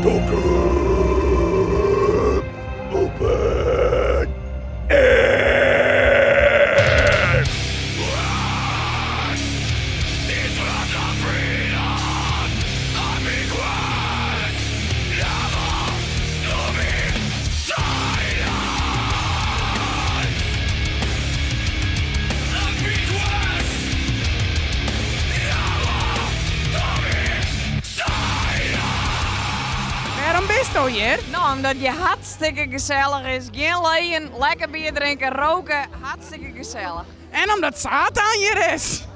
Dokkum Open Air! Wêrom bisto hjir? No, omdat hjir hartstikke gesellich is. Gjin leien, lekker bier drinke, roke, hartstikke gesellich. En omdat Satan hjir is.